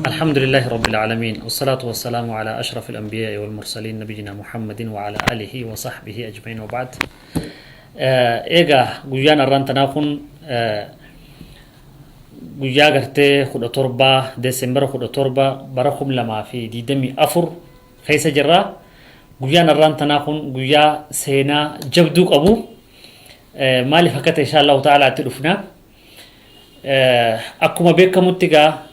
الحمد لله رب العالمين، والصلاة والسلام على أشرف الأنبياء والمرسلين، نبينا محمد وعلى آله وصحبه أجمعين، وبعد. Egaa guyyaan har'aan tanaa kun guyyaa gartee 17 Deesembara 17 bara 2024 keessa jirra. Guyyaan har'aan tanaa kun guyyaa seenaa jabduu qabu. Maaliif akka ta'e insha Allahu ta'ala itti dhufna. Akkuma beekamutti egaa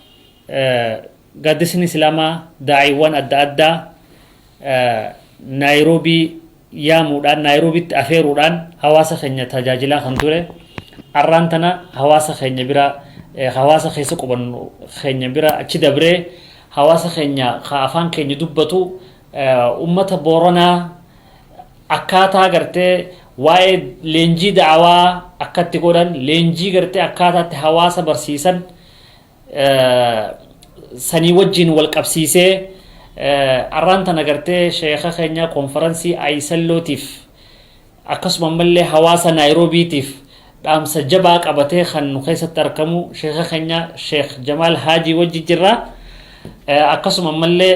gaaddisni Islaamaa daa'iiwwan adda addaa Naayiroobii yaamuudhaan, Naayiroobitti afeeruudhaan hawaasa keenya tajaajilaa kan ture, har'aan tana hawaasa keenya bira, hawaasa keessa qubannu keenya bira achi dabree, hawaasa keenya ka afaan keenya dubbatu, ummata Booranaa, akkaataa gartee waa'ee leenjii da'awaa akkatti godhan, leenjii gartee akkaataatti hawaasa barsiisan sanii wajjin wal qabsiisee, arraan tana gartee sheeka keenya konferansii Ayisallootiif akkasuma ammallee hawaasa Naayiroobiitiif dhaamsa jabaa qabatee kan nu keessatti argamu sheeka keenya Sheekh Jamaal Haajii wajji jirra. Akkasuma ammallee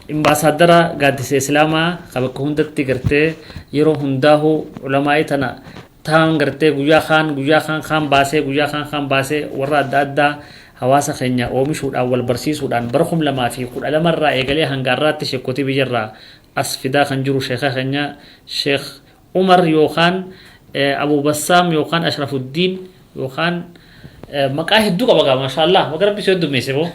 imbaasaadara gaaddisa Islaamaa kan bakka hundatti gartee yeroo hundaahu ulamaa'ii tana taan gartee guyyaa kaan kaan baasee, guyyaa kaan kaan baasee, warra adda addaa hawaasa keenya oomishuudhaan, wal barsiisuudhaan, bara 2012 irraa eegalee hanga har'aatti sheekotii biyyarraa as fidaa kan jiru sheeka keenya Sheekh Umar yookaan Abu Bassaam yookaan Ashrafuddiin yookaan maqaa hedduu qaba gaa, maashaallah, maqaa Rabbi si heddummeesse boo.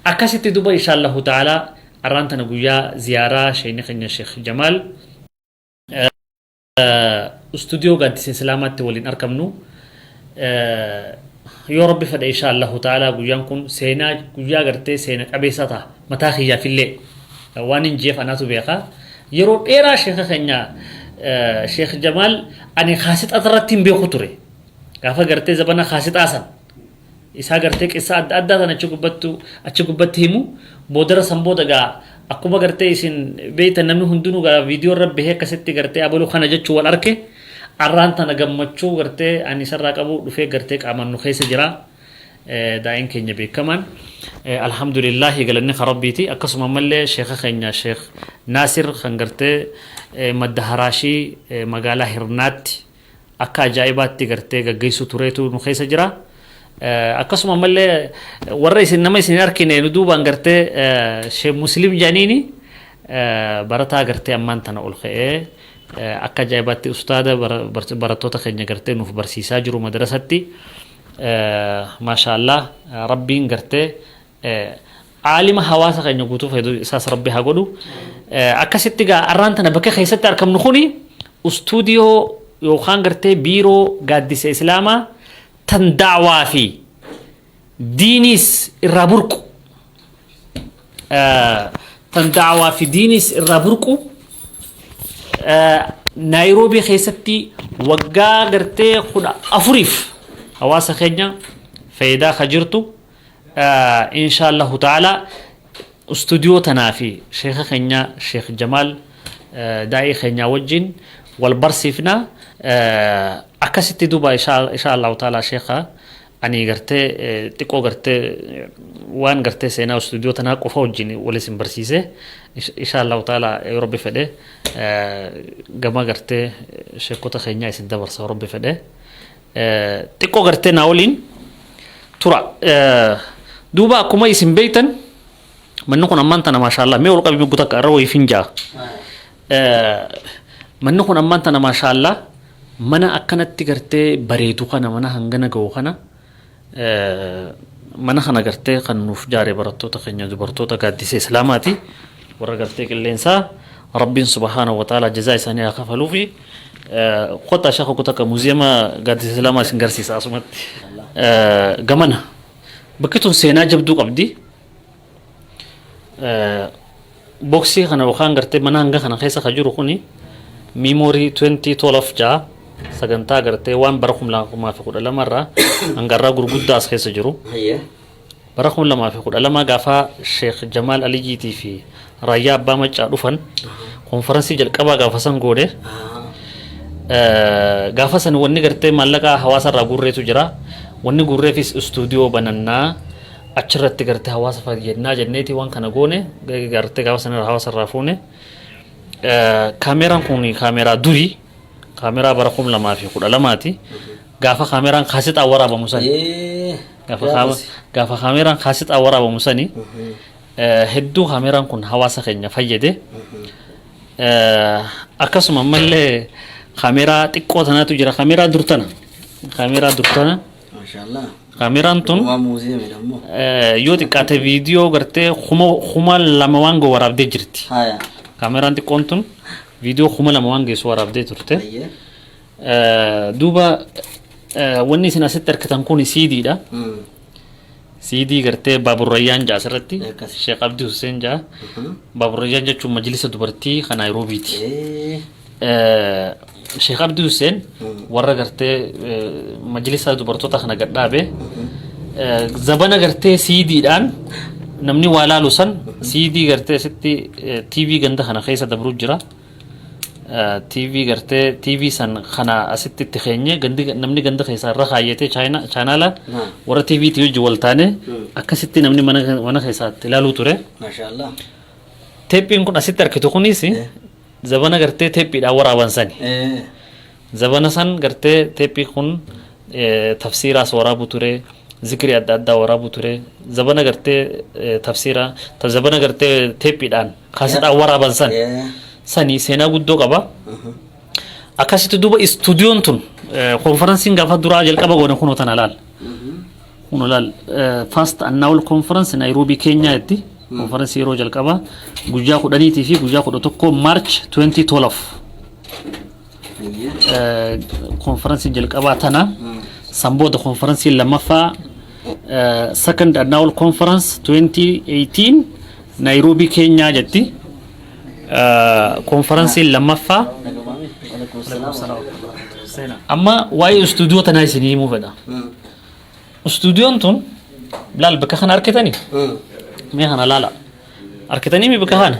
Akkasitti duba inshaallahu ta'ala arraan tana guyyaa ziyaaraa sheekni keenya Sheekh Jamaal istuudiyoo gaaddisa Islaamaatti waliin argamnu. Yoo Rabbi fedhe, insha Allahu ta'ala, guyyaan kun seenaa guyyaa gartee seena qabeessa ta'a. Mataa kiyyaafillee waan hin jeef anaatu beeka. Yeroo dheeraa sheeka keenya Sheekh Jamaal ani kaasixaa irratti hin beeku ture. Gaafa gartee zabana kaasixaa san isaa gartee qissa adda addaa san achi gubbatti himu. Boodara san booda gaa akkuma gartee isin beeytan, namni hundinuu gaa viidiyoo irra bahee akkasitti gartee abaluu kana jechuu wal arke. Arraan tana gammachuu gartee ani isarraa qabu dhufee gartee qaamaan nu keessa jira. Daa'in keenya beekamaan, alhamdulillahi, galanni ka Rabbiiti. Akkasuma ammallee sheeka keenya Sheekh Naasir kan gartee madda haraashii magaalaa Hirnaatti akka ajaa'ibaatti gartee gaggeessuu tureetu nu keessa jira. Akkasuma ammallee warra isin nama isin argine nu duubaan gartee Sheekh Muslim jedhaniini, barataa gartee ammaan tana ol ka'ee akka ajaa'ibaatti ustaada barattoota keenya gartee nuuf barsiisaa jiru madrasatti. Maashaallah, Rabbiin gartee aalima hawaasa keenya guutuu fayyadu isaas Rabbi haa godhu. Akkasitti gaa arraan tana bakka keessatti argamnu kuni ustuudiyoo yookaan gartee biiroo gaaddisa Islaamaa tan da'waa fi diiniis irraa burqu. Tan da'waa fi diiniis irraa burqu, Naayiroobii keessatti waggaa gartee 14f hawaasa keenya faayidaa ka jirtu, insha Allahu ta'ala, istuudiyoo tanaa fi sheeka keenya Sheekh Jamaal daa'ii keenya wajjin wal barsiifna. Akkasitti duuba insha Allahu ta'ala, sheeka, ani gartee xiqqoo gartee waan gartee seenaa istuudiyoo tanaa qofa wajjin wal isin barsiise. Insha Allahu ta'ala, yoo Rabbi fedhe, gama gartee sheekota keenyaa isin dabarsa, yoo Rabbi fedhe. Xiqqoo gartee naa waliin tura. Duuba akkuma isin beektan, manni kun ammaan tana, maashaallah, mee ol qabi miggu takka irra wayii finjaa. Manni kun ammaan tana, maashaallah, mana akkanatti gartee bareedu kana, mana hangana ga'u kana, mana kana gartee kan nuuf jaare barattoota keenya dubartoota gaaddisa Islaamaati, warra gartee qilleensaa. Rabbiin subhaanahu wa ta'ala jazaa isaanii haa kafaluufi. Kottaa shaka kutakka muuziyeema gaaddisa Islaamaa isin garsiisa asumatti. Gamana bakki tun seenaa jabduu qabdi. Boksii kana yookaan gartee mana hanga kana keessa ka jiru kuni memory 2012 ja'a, sagantaa gartee waan bara 2012 irraa hanga irraa gurguddaa as keessa jiru. Bara 2012 gaafa Sheekh Jamaal Aliyyiitii fi Raayyaa Abbaa Maccaa dhufan, konferansii jalqabaa gaafa san goone. Gaafa san wanni gartee maallaqa hawaasa irraa guurreetu jira. Wanni guurreefis istuudiyoo banannaa achirratti gartee hawaasa fayyadnaa jenneeti waan kana goone gartee gaafa san hawaasa irraa fuune. Kaameeraan kun kaameeraa durii kaameeraa bara 2012ti. Gaafa kaameeraan kaasexaan waraabamu sani. Gaafa kaameeraan kaasexaan waraabamu sani hedduu kaameeraan kun hawaasa keenya fayyade. Akkasuma ammallee kaameeraa xiqqoo tanaatu jira. Kaameeraa dur tana. Kaameeraa dur tana. Maashaallah. Kaameeraan tun Waa muuziyeemii ammoo. Yoo xiqqaate viidiyoo gartee 2000 waan ga'u waraabdee jirti. Haya. Kaameeraan xiqqoon tun viidiyoo 2000 waan geessu waraabdee turte. Ayyee. Duuba wanni isin asitti argitan kun siidiidha. Siidii gartee Baaburrayyaan ja'a asirratti. Akkas. Sheekh Abdii Hussein ja'a. Baaburrayyaan jechuun majlisa dubartii kan Naayiroobiiti. Sheekh Abdii Hussein warra gartee majlisa dubartoota kana gad dhaabe. Zabana gartee siidiidhaan namni waa laalu san siidii gartee asitti TV ganda kana keessa dabruu jira. TV gartee TV san kana asitti itti keenye gandi namni ganda keessaa irra kaayyatee chaanaala warra TV ti wajji wal taane akkasitti namni mana keessaatti ilaaluu ture. Maashaallah. Teephiin kun asitti arkitu kunis zabana gartee teephiidhaan waraaban sani. Zabana san gartee teephii kun tafsiiraas waraabu ture, zikrii adda addaa waraabu ture. Zabana gartee tafsiira, zabana gartee teephiidhaan kaasetaan waraaban san. Sani seenaa guddoo qaba. Akkasitti duuba istuudiyoon tun konferansiin gaafa duraa jalqaba goone kunoo tana laal. Kunoo laal First Annual Conference Nairobi Kenya jetti. Konferansii yeroo jalqabaa guyyaa 10 fi guyyaa 11 March 2012. Konferansiin jalqabaa tana. San booda konferansiin lammaffaa Second Annual Conference 2018 Nairobi Kenya jetti. Konferansiin lammaffaa. Amma waa'ee istuudiyoo tanaa isinii himuu fedha. Istuudiyoon tun laal bakka kana argitanii? Mee kana laala. Argitanii mi bakka kana?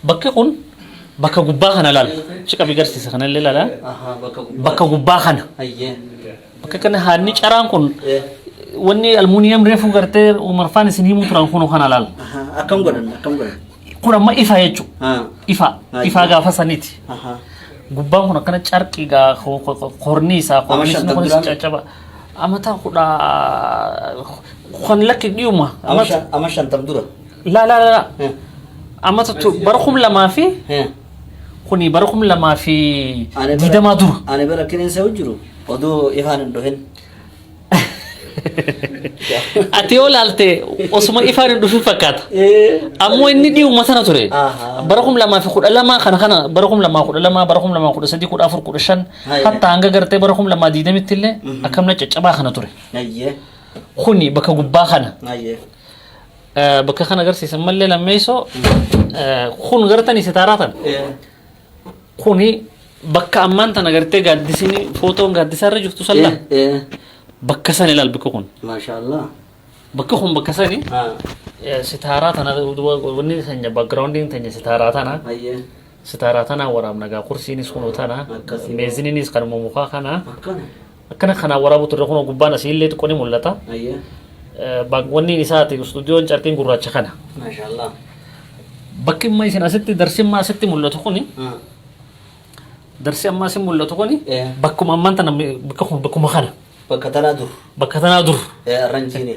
Bakki kun bakka gubbaa kana laal. Ciqa bigarsiisa kanallee laala. Bakka gubbaa kana. Bakka kana haanni caraan kun wanni almuuniyam reefuu gartee umarfaan isin himuu turan kun kana laal. Akkam godhan akkam godhan? Kun amma ifa jechuudha. Ifa. Ifaa gaafa saniiti. Gubbaan kun akkana carqii gaa kornii isaa kornii kunis caccaba. Amata kudha kan lakki dhiyuma. Ama 50 dura. La la la. Amata bara 2000 fi kuni bara 2020 dura. Ani bara qilleensa jiru oduu ifaan hin dhufin. Ati yoo laalte osuma ifaan hin dhufin fakkaata. Ammoo inni dhiyuma sana ture. Bara 2012 kana bara 2012 bara 2013 14 15 hatta hanga gartee bara 2020tti illee akkamna caccabaa kana ture. Kuni bakka gubbaa kana. Bakka kana agarsiisan mallee lammeessoo kun gartanii sitaaraa tana. Kuni bakka ammaan tana gartee gaaddisni footoon gaaddisaa irra jirtu salla. Bakka san ilaal bakka kun. Maashaallah. Bakka kun bakka sani sitaaraa tana wanni tanya backgroundiin tanya sitaaraa tana. Sitaaraa tana waraabna gaa kursiinis kunoo tana. Meeziniinis kanuma mukaa kana. Akkana kanaan waraabu turre kunoo gubbaan asiillee xiqqoo ni mul'ata. Wanni isaati istuudiyoon carqiin gurraacha kana. Maashaallah. Bakki amma isin asitti darsimmaa asitti mul'atu kuni darsi ammaa isin mul'atu kuni bakkuma ammaan tana bakka kun bakkuma kana. Bakka tanaa dur. Bakka tanaa dur. Arranjiini.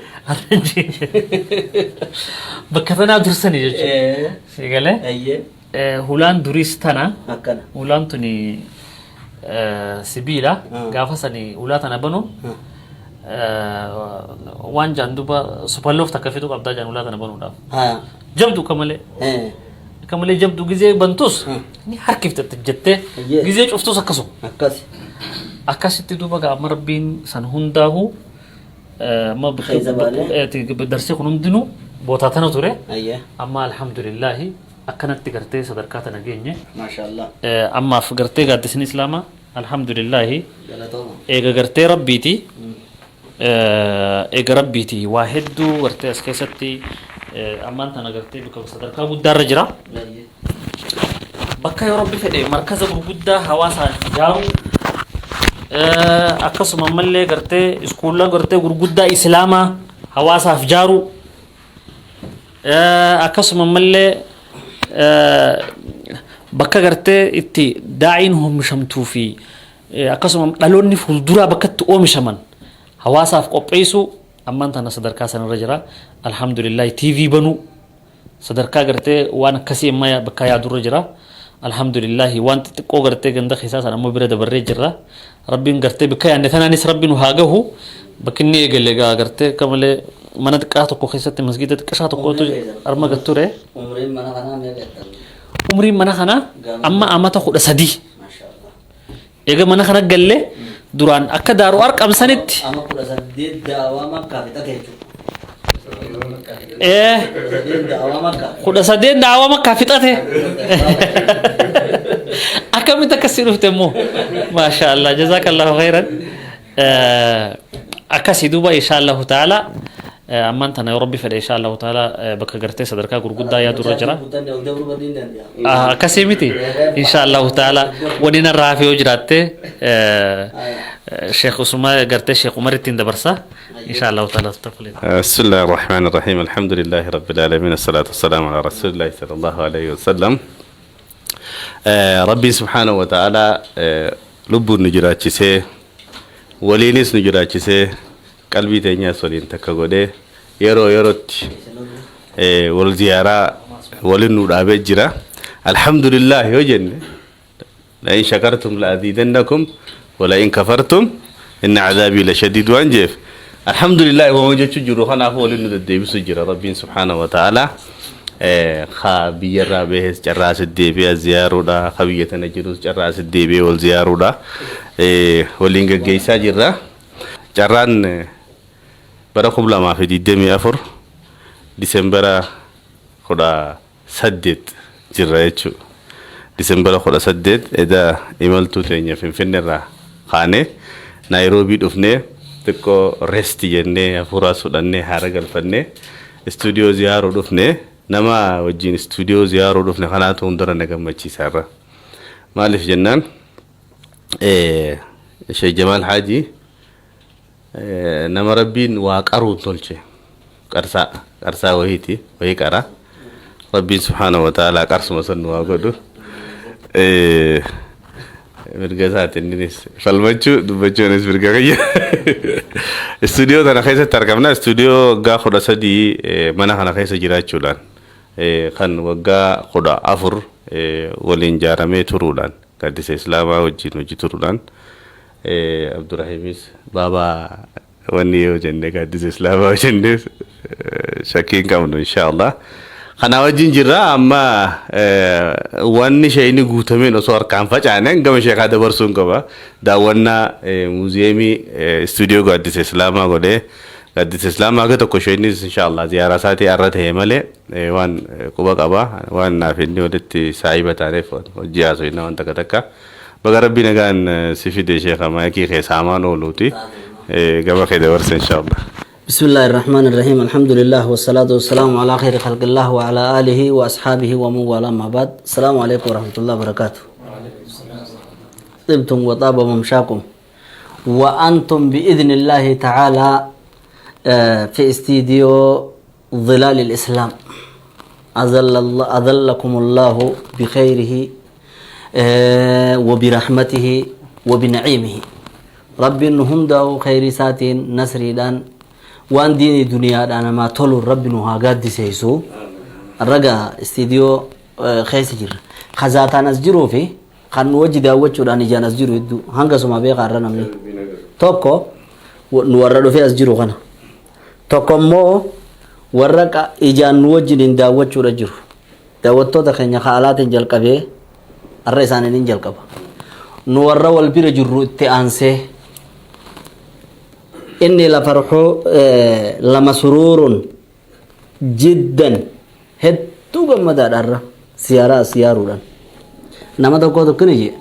Bakka tanaa dursani jechuudha. Si galee? Hulaan duriis tana. Akkana. Hulaan tuni sibiila. Gaafa sani hulaa tana banuun waan jaan duuba supalloof takka fiduu qabdaa jaan hulaa tana banuudhaaf. Jabdu akka malee. Akka malee jabdu gizee bantus ni harkifte jettee gizee cuftus akkasuma. Akkasi. Akkasitti duuba gaa amma rabbiin san hundaahu amma darsee kun hundinuu bootaa tana ture. Amma alhamdulillaahi akkanatti gartee sadarkaa tana geenye. Maashaallah. Ammaaf gartee gaaddisni islaamaa alhamdulillaahi eega gartee rabbiiti. Eega rabbiiti waa hedduu gartee as keessatti ammaan tana gartee bakka sadarkaa guddaarra jira. Bakka yoo rabbi fedhe markaza gurguddaa hawaasaan ijaaruu Akkasuma ammallee gartee iskuullan gartee gurguddaa islaamaa hawaasaaf jaaru, akkasuma ammallee bakka gartee itti daa'iin oomishamtuu fi akkasuma dhaloonni fuulduraa bakka itti oomishaman hawaasaaf qopheessuu ammaan tana sadarkaa sanarra jira. Alhamdulillah, TV banuu sadarkaa gartee waan akkasii amma bakka yaadurra jira. Alhamdulillah, waan xixiqqoo gartee ganda keessaa san ammoo bira dabarree jirra. Rabbiin gartee bakka yaadne tanaanis rabbi nu haa gahu. Bakki inni eegale egaa gartee akka malee mana xiqqaa tokko keessatti masgiida xiqqashaa tokkotu arma gad ture. Umriin mana kanaa meeqa jettan? Umriin mana kanaa amma amata 13. Maashaallah. Eega mana kana galle duraan akka daaru arqam sanitti. Ama 18 daawaa Makkaa fixate jechuudha. Ee. 18 daawaa Makkaa. 18 daawaa Makkaa fixate. Akkamitti akkasii dhufte immoo? Maasha Allah, jazaakallahu khairan. Akkasii duuba, insha Allahu ta'ala, ammaan tana yoo rabbi fedhe, insha Allahu ta'ala, bakka gartee sadarkaa gurguddaa yaadurra jira. Guddanne ol dabruu badii hin danda'a. Akkasii miti, insha Allahu ta'ala, wani narraa hafe yoo jiraatte Sheekh Usmaa gartee Sheekh Umar ittiin dabarsa, insha Allahu ta'ala taflee. بسم الله الرحمن الرحيم، الحمد لله رب العالمين، الصلاة والسلام على رسول الله صلى الله عليه وسلم. ربي سبحانه وتعالى lubbuun nu jiraachisee, waliinis nu jiraachisee, qalbii teenyaas waliin takka godhee, yeroo yerootti wal ziyaaraa waliin nu dhaabee jira. Alhamdulillah yoo jenne, لئن شكرتم لأزيدنكم ولئن كفرتم إن عذابي لشديد waan jeef, alhamdulillah, waan jechuu jiru kanaafuu waliin nu deddeebisu jira rabbiin subhaanahu wa ta'ala. Ka biyyarraa bahes carraa asit deebi'ee as ziyaaruudha, ka biyya tana jirus carraa asit deebi'ee wal ziyaaruudha waliin gaggeessaa jirra. Carraan bara 2024 Disembera 18 jirra jechuudha. Disembera 18 eda imaltuu teenya Finfinneerraa kaanee Naayiroobii dhufnee, xiqqoo rest jennee, hafuuraa fudhannee, haara galfannee, istuudiyoo ziyaaruu dhufnee, nama wajjin istuudiyoo ziyaaruu dhufne kanaatu hundara na gammachiisa irra. Maaliif jennaan, Sheekh Jamaal Haajii nama rabbiin waa qaruun tolche, qarsaa qarsaa wahiiti, wahii qara. Rabbiin subhaanahu wa ta'ala qarsuma san nu haa godhu. Mirga isaati inninis falmachuu dubbachuunis mirga kiyya. Istuudiyoo tana keessatti argamna. Istuudiyoo waggaa 13 mana kana keessa jiraachuudhaan, kan waggaa 14 waliin jaaramee turuudhaan, gaaddisa islaamaa wajjin hojii turuudhaan, Abdurrahimis baabaa wanni yoo jenne, gaaddisa islaamaa yoo jenne, shakkii hin qabnu, insha Allah. Kana wajjin jirra. Amma wanni isheen guutameen osoo harkaan facaane gama sheekaa dabarsuun qaba. Daawwannaa muuziyeemii istuudiyoo gaaddisa islaamaa godhee, gaaddisa islaamaa haga tokko isheenis insha Allah ziyaaraa isaatii har'a ta'e malee waan quba qaba, waan naaf inni walitti saahiba taaneef hojii haasofna waan takka takka. Baga rabbi nagaan si fide sheeka, maayikii keessa hamaan ooluuti. Gama kee dabarsa, insha Allah. بسم الله الرحمن الرحيم، الحمد لله والصلاة والسلام على خير خلق الله وعلى آله وأصحابه ومن والاه، ما بعد، السلام عليكم ورحمة الله وبركاته. طبتم وطاب ممشاكم وأنتم بإذن الله تعالى في استديو ظلال الإسلام. أظل الله أظلكم الله بخيره وبرحمته وبنعيمه. ربي إنهم داو خير ساتين نصريدان waan diinii duniyaadhaan namaa tolu rabbi nu haa gaaddiseysu. Raga istiidiyoo keessa jirra. Kazaataan as jiruu fi kan nu wajji daawwachuudhaan ijaan as jiru hedduu hangasuma beekaa. Irra namni tokko nu warra dhufee as jiru kana, tokko immoo warra ijaan nu wajjin hin daawwachuudha jiru. Daawwattoota keenya ka alaatiin jalqabee har'a isaaniin hin jalqaba. Nu warra wal bira jirru itti aansee, inni lafarxuu lama suruurun jiddan, hedduu gammadaadha har'a siyaaraa siyaaruudhaan. Nama tokko tokko ni jee,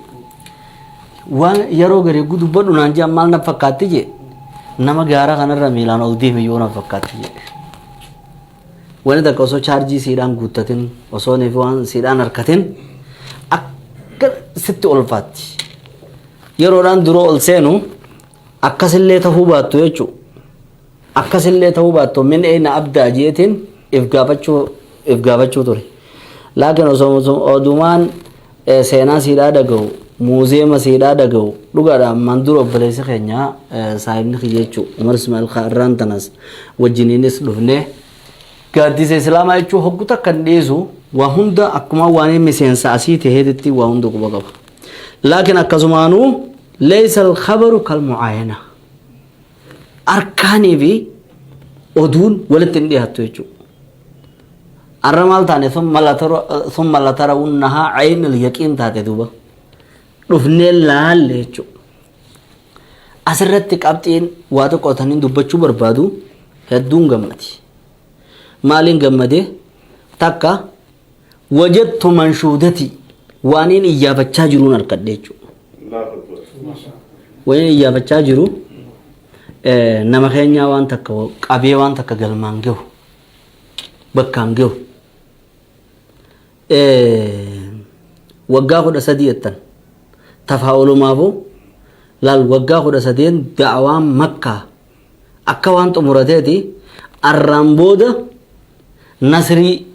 waan yeroo garii dubbadhu naan jee, maal na fakkaatti jee, nama gaara kanarra miilaan ol deeme yoo na fakkaatti jee. Wani takka osoo chaarjii siidhaan guuttatin, osoo niif waan siidhaan harkatin, akka sitti olfaatti. Yeroodhaan dura ol seenu akkasillee tahuu baattu jechuudha. Akkasillee tahuu baattu min eena abdaa jeetiin if gaafachuu ture. Laakiin osoo odumaan seenaa siidhaa dhaga'u muuzeema siidhaa dhaga'u dhugaadha ammaan dura obboleessi keenya saahibni kiyya jechuudha. Umar Ismail Kaarraan tanas wajjiniinis dhufnee gaaddisa Islaamaa jechuun hoggu takka hin dhiisu waa hunda akkuma waan miseensa asii taheetitti waa hunda quba qaba. Laakiin akkasumaanuu laysa al-khabaru kal mucaayana. Arkaanii fi oduun walitti hin dhiyaattu jechuudha. Arra maal taane thumma latarawunnahaa caynal yaqiin taate duuba. Dhufnee laalle jechuudha. Asirratti qabxiin waa tokko taniin dubbachuu barbaadu hedduun gammadi. Maaliin gammadee takka wajattu manshuudati waaniin iyyaafachaa jiruun harkadhe jechuudha. Waaniin iyyaafachaa jiru nama keenyaa waan takka qabee waan takka galmaan gahu bakkaan gahu waggaa 13 jettan tafaa'ulumaafuu laal waggaa 13 da'awaan Makkaa akka waan xumurateeti arraan booda nasrii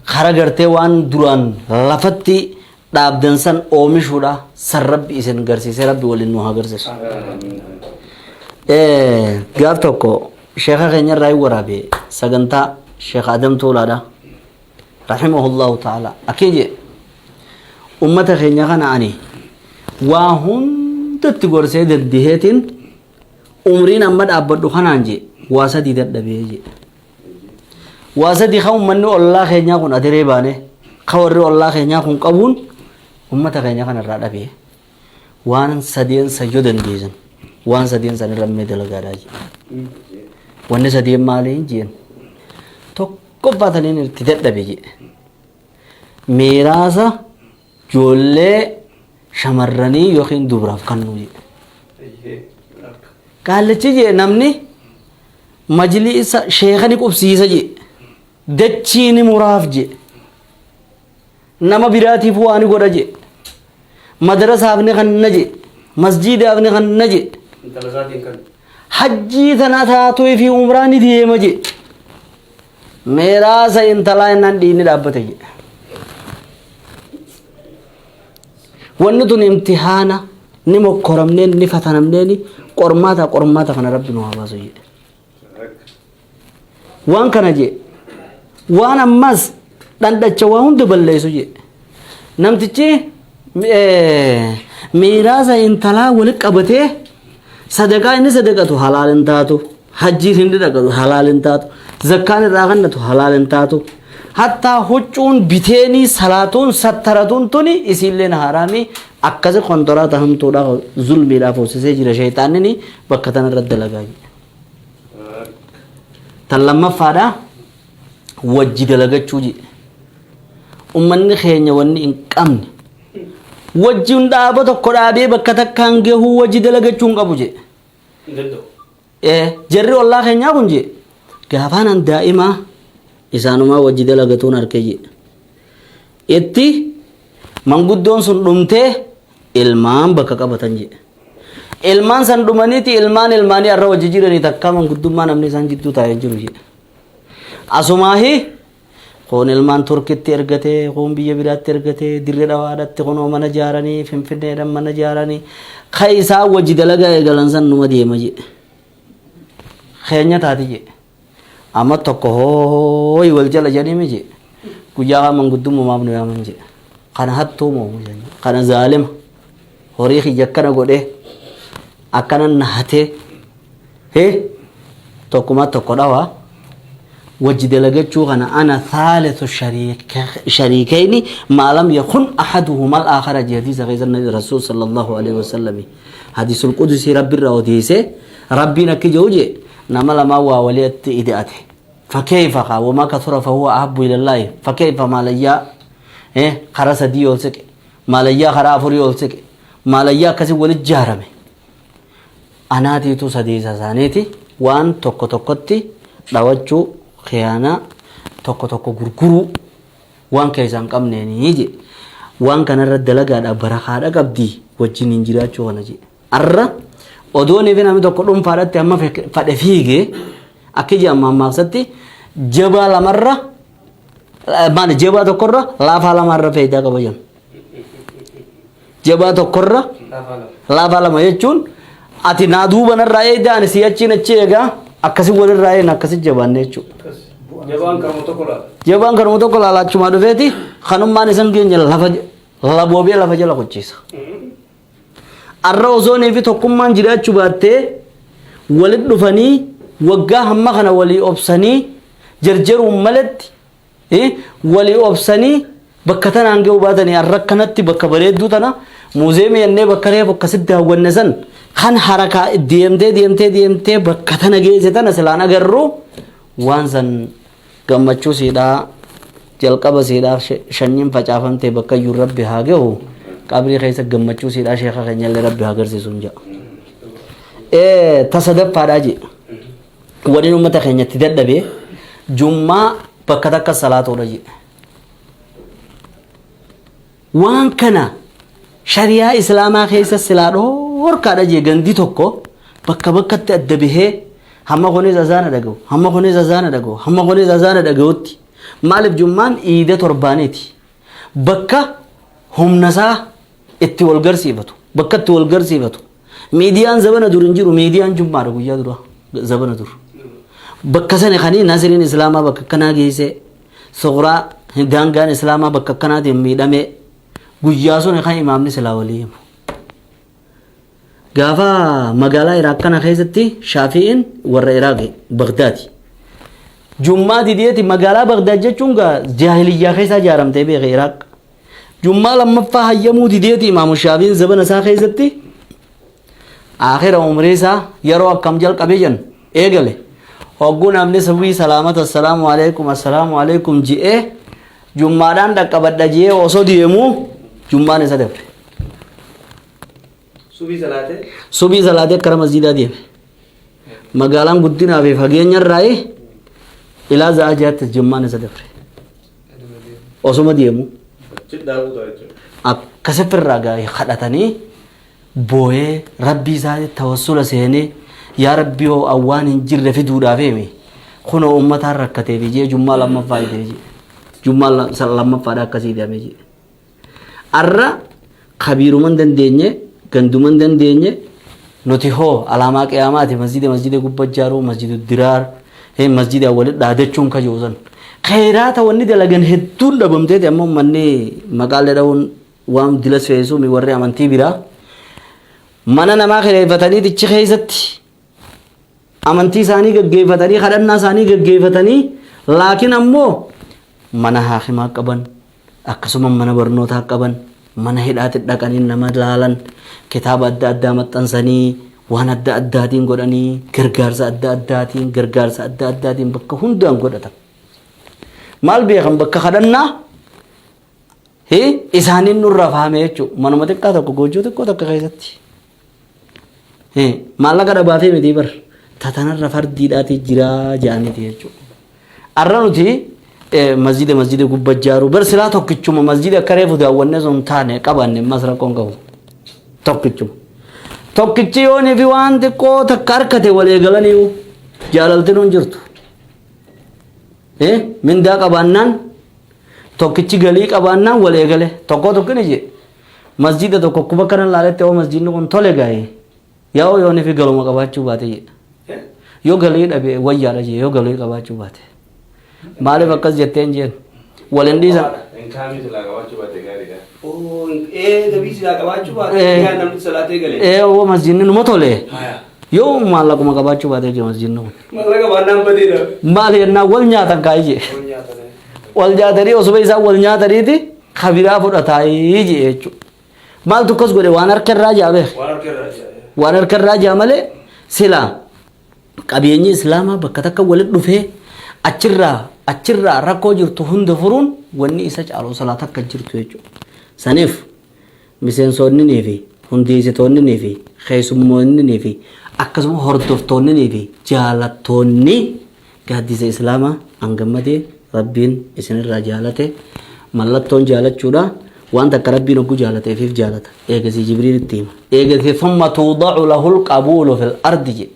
kara gartee waan duraan lafatti dhaabdan san oomishuudha san rabbi isin garsiisee rabbi waliin nu haa garsiisu. Gaaf tokko sheeka keenya irraa hin waraabe sagantaa Sheekh Adam Tuulaadha. Rahimahullahu ta'ala. Akkii jee ummata keenya kana ani waa hundatti gorsee deddiheetiin umriin amma dhaabbadhu kanaan jee waa sadii dadhabee jee. Waa sadii kan ummanni ollaa keenyaa kun adiree baane kan warri ollaa keenyaa kun qabuun ummata keenya kana irraa dhabee waan sadeen san yoo dandeessan waan sadeen san irra mee dalagaadhaa jee. Wanni sadeen maali jeen tokkoffaa taniin itti dadhabe jee. Miiraasa ijoollee shamarranii yookiin dubaraaf kennuu jee. Qaallichi jee namni majliisa sheeka ni qubsiisa jee. Dachii ni muraaf jee. Nama biraatiif waa ni godha jee. Madarasaaf ni kanna jee. Masjiidaaf ni kanna jee. Hajjii tana taatoo fi umraa ni deema jee. Miiraasa intalaa innaan dhiinni dhaabbate jee. Wanni tun imtihaana ni mokkoramneen ni fatanamneen qormaata qormaata kana rabbi nu haa baasu jee. Waan kana jee waan ammas dhandhacha waa hunda balleessu jee. Namtichi miiraasa intalaa walitti qabatee sadaqaa inni sadaqatu halaal hin taatu. Hajjiin inni dhaqatu halaal hin taatu. Zakkaan irraa kennatu halaal hin taatu. Hattaa huccuun biteenii salaatuun sattaratuun tuni isiilleen haraamii akkasi kontoraata hamtuudhaaf zulmiidhaaf hoosisee jira sheexaanni bakka tanarra dalagaa jira. Tan lammaffaadha wajji dalagachuu jedhe. Ummanni keenya wanni hin qabne wajjin dhaaba tokko dhaabee bakka takkaan gahuu wajji dalagachuu hin qabu jedhe. Jarri ollaa keenyaa kun jedhe gaafaan an daa'imaa isaanumaa wajji dalagatuun harke jedhe. Itti manguddoon sun dhumtee ilmaan bakka qabatan jedhe. Ilmaan san dhumaniiti ilmaan ilmaanii har'a wajji jiranii takka manguddummaa namni isaan jidduu taa'ee jiru jedhe. Asumaahi kun ilmaan Turkitti ergatee kun biyya biraatti ergatee dirree dhawaadhaatti kunoo mana ijaaranii Finfinneedhaan mana ijaaranii ka isaa wajji dalagaa eegalan san numa deema jedhe. Keenya taati jedhe. Amma tokko hooyi wal jala jedhame jedhe. Guyyaa kaan manguddummaaf nu yaaman jedhe. Kana hattuu moo kana zaalima horii kiyya akkana godhee akkana na hatee tokkuma tokko dhawaa wajji dalagachuu kana ana thaalithu shariikayni maa lam yakun ahaduhuma al-aakhara jee hadiisa keessa nabi rasuul sallallahu alaihi wasallam hadiisul qudusii rabbi irraa odeessee rabbiin akki jedhu jee nama lamaa waa walitti ida'ate fakkeeyfa kaa wamaa kathura fahuwa ahabbu ilallaahi fakkeeyfa maalayyaa karaa sadii ol siqe maalayyaa karaa afurii ol siqe maalayyaa akkasii walitti jaarame anaatiitu sadiisa isaaniiti waan tokko tokkotti dhawachuu khiyaanaa tokko tokko gurguruu waan keessaa hin qabneenii je waan kanarra dalagaadha barakaadha qabdi. Wajjiniin jiraachuu kana jedhe. Arra odoon fi namni tokko dhuunfaadhaatti amma fadhe fiigee akka ija ammaaqsatti jabaa lamarra maali jabaa tokkorra laafaa lamarra faayidaa qaba jenna. Jabaa tokkorra laafaa lama jechuun ati naa duuba narraa eegdaa ani si achiin achi eegaa akkasi walirraa eegna akkasi jabaanne jechuudha. Jabaan kanuma tokko laala. Jabaan kanuma tokko laalaachumaa dhufeeti kanummaan isan keenya lafa laboobee lafa jala qochiisa. Arra osoonii fi tokkummaan jiraachuu baattee walit dhufanii waggaa hamma kana walii obsanii jarjaruun malatti walii obsanii bakka tanaan ga'uu baatanii arra akkanatti bakka bareedduu tana muuzeemii jennee bakka reefu akkasitti daawwanne san kan harakaa deemtee deemtee deemtee bakka tana geesse tana silaan agarru waan san gammachuu siidhaa jalqaba siidhaa shanyiin facaafamtee bakka iyyuu rabbi haa gahu qabrii keessa gammachuu siidhaa sheeka keenyallee rabbi haa agarsiisu hin jedha. Tasadaffaadhaa jee waliin uummata keenyatti dadhabee jummaa bakka takka salaatuudha jee. Waan kana shariyaa islaamaa keessa silaa dhoorkaadha jee gandi tokko bakka bakkatti adda bahee hamma kunis azaana dhaga'u hamma kunis azaana dhaga'u hamma kunis azaana dhaga'utti maaliif jummaan iida torbaaniiti bakka humna isaa itti wal garsiifatu bakka itti wal garsiifatu miidiyaan zabana dur hin jiru miidiyaan jummaadha guyyaa dura zabana dur bakka sani kanii nasriin islaamaa bakka akkanaa geesse suqraa daangaan islaamaa bakka akkanaatiin miidhame guyyaa sun kan imaamni silaa walii himu. Gaafa magaalaa Iraaq kana keessatti Shaafi'iin warra Iraaq Bagdaadi. Jummaa dideeti magaalaa Bagdaad jechuun gaa jaahiliyyaa keessa ijaaramtee beeke Iraaq. Jummaa lammaffaa hayyamuu dideeti imaamu Shaafi'iin zabana isaa keessatti akhira umrii isaa yeroo akkam jalqabe jennu eegale. Hogguu namni sabii salaamata assalaamu alaikum assalaamu alaikum ji'ee jummaadhaan dhaqqabadha ji'ee osoo deemuu jummaan isa dabre. Subii salaatee. Subii salaatee kara masjiidaa deeme. Magaalaan guddinaa fi fageenya irraa ilaa za'a jaatti jummaan isa dabre. Osuma deemu akkasifirraa gaa'ee kadhatanii booyee rabbii isaa tawassula seenee yaa rabbii hoo awwaan hin jirre fiduudhaaf himi kunoo uummataan rakkatee fi jee jummaa lammaffaa idee jee jummaa lammaffaadha akkasii idame jee. Arra kabiiruman dandeenye ganduman dandeenye nuti hoo alaamaa qiyaamaati masjida masjida gubbaa ijaaruu masjidu diraar masjida walitti dhaadachuun kajoosan. Khayraata wanni dalagan hedduun dhabamteeti ammoo manni maqaalee dha'uun waan dilas feesuu mi warri amantii biraa mana namaa kireeffatanii tichi keessatti amantii isaanii gaggeeffatanii kadhannaa isaanii gaggeeffatanii laakiin ammoo mana haakimaa qaban akkasuma mana barnootaa qaban mana hidhaatti dhaqanii nama laalan kitaaba adda addaa maxxansanii waan adda addaatiin godhanii gargaarsa adda addaatiin gargaarsa adda addaatiin bakka hundaan godhatan. Maal beekan bakka kadhannaa isaaniin nurraa fahame jechuudha. Manuma xiqqaa tokko goojjoo xiqqoo tokko keessatti. Maallaqa dhabaafee miti bar tatanarra fardiidhaati jiraa jedhaniiti jechuudha. Arra nuti masjida masjida gubbaa ijaaruu bar silaa tokkichuma masjida akka reefu daawwannee sun taane qabanne ammas rakkoon qabu. Tokkichuma. Tokkichi yoonii fi waan xiqqoo takka harkate wal eegalaniiyu jaalaltiin hin jirtu. Mindaa qabaannaan tokkichi galii qabaannaan wal eegale tokko tokkini je masjida tokko kuba kana laaletti oo masjidni kun tole gaa'e yaa'oo yoonii fi galuma qabaachuu baate jedha. Yoo galii dhabe wayyaadha jee yoo galii qabaachuu baate. Maaliif akkas jetteen jeen waliin dhiisan. Inkaamii silaa qabaachuu baate gaariidha. Gabii silaa qabaachuu baate yaa namni salaatee galee. Oo masjidni numa tole yoo maallaquma qabaachuu baate jee masjidni kun. Maallaqa baannaan badeedha. Maali jennaan wal nyaatan kaa'ee jee. Wal nyaatanii osuma isaan wal nyaataniiti kabiraa fudhataayii jee jechuudha. Maaltu akkas godhe waan harka irraa jaa beek. Waan harka irraa jaa. Waan harka irraa jaa malee silaa qabeenyi islaamaa bakka takka walitti dhufee achirraa achirraa rakkoo jirtu hunda furuun wanni isa caalu salaa takka jirtu jechuudha. Saniif miseensonnii fi hundeessitoonnii fi keessummoonnii fi akkasuma hordoftoonnii fi jaalattoonni gaaddisa islaamaa hangammadee rabbiin isinirraa jaalate mallattoon jaalachuudha. Waan takka Rabbiin hogguu jaalateefiif jaalata. Eegasii Jibriil itti hima. Eegasii thumma tuudacu lahul qabuulu fil ardi jedhe.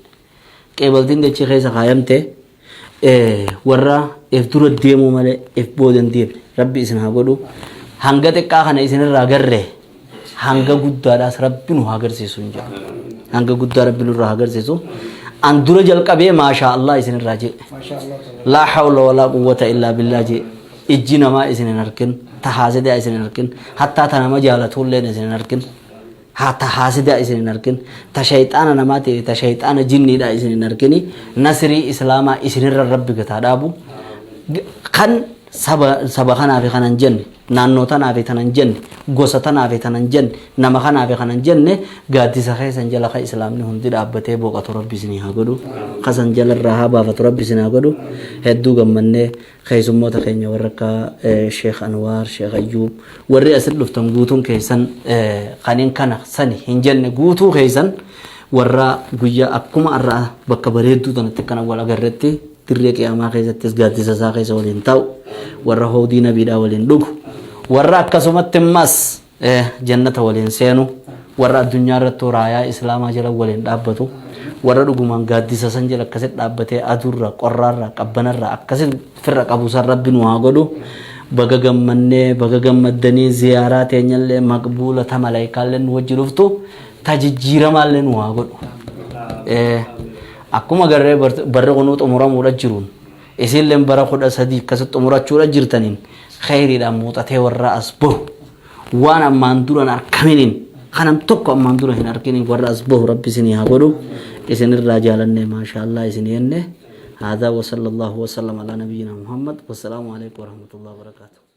Qeebaltiin dachii keessa kaayamte warra if dura deemuu malee if booda hin deemne Rabbi isin haa godhu. Hanga xiqqaa kana isinirraa garree hanga guddaadhaas Rabbi nu haa agarsiisu hin jedhu. Hanga guddaa Rabbi nurraa haa agarsiisu. An dura jalqabee maashaa Allah isinirraa jedhe. Laa hawla walaa quwwata illaa billaa jedhe. Ijji namaa isin hin arkin, ta haasidaa isin hin arkin, hattaa ta nama jaalatulleen isin hin arkin, haa ta haasidaa isin hin arkin, ta shayxaana namaatii fi ta shayxaana jinniidhaa isin hin arkini, nasrii islaamaa isinirra Rabbi gataa dhaabu. Kan saba kanaa fi kanan jenne, naannoo tanaa fi tanan jenne, gosa tanaa fi tanan jenne, nama kanaa fi kanan jenne, gaaddisa keessan jala ka islaamni hundi dhaabbatee boqotu Rabbi isinii haa godhu. Kasan jala irraa haa baafatu Rabbi isin haa godhu. Hedduu gammannee keessummoota keenya warra akka Sheekh Anwaar, Sheekh Ayyuub, warri asit dhuftan guutuun keessan kanin kana sani hin jenne guutuu keessan warra guyyaa akkuma har'a bakka bareedduu tanatti akkana wal agarretti dirree qiyaamaa keessattis gaaddisa isaa keessa waliin taa'u, warra hoodii nabiidhaa waliin dhugu, warra akkasumatti immas jannata waliin seenu, warra addunyaa irratti raayaa islaamaa jala waliin dhaabbatu, warra dhugumaan gaaddisa san jala akkasitti dhaabbatee aduurraa, qorraarraa, qabbanarraa akkasitti firra qabu san Rabbi nu haa godhu. Baga gammannee, baga gammaddanii, ziyaaraa teenyallee maqbuula ta malaayikaallee nu wajji dhuftu ta jijjiiramaallee nu haa godhu. Akkuma garree barri kunuu xumuramuudha jiruun isinleen bara 13 akkasitti xumurachuudha jirtaniin kheyriidhaan muuxatee warra as bahu waan ammaan duran arkaminiin kanam tokko ammaan dura hin arkiniin warra as bahu Rabbi isinii haa godhu. Isinirraa jaalannee maashaallah isinii jenne. هذا وصلى الله وسلم على نبينا محمد والسلام عليكم ورحمة الله وبركاته.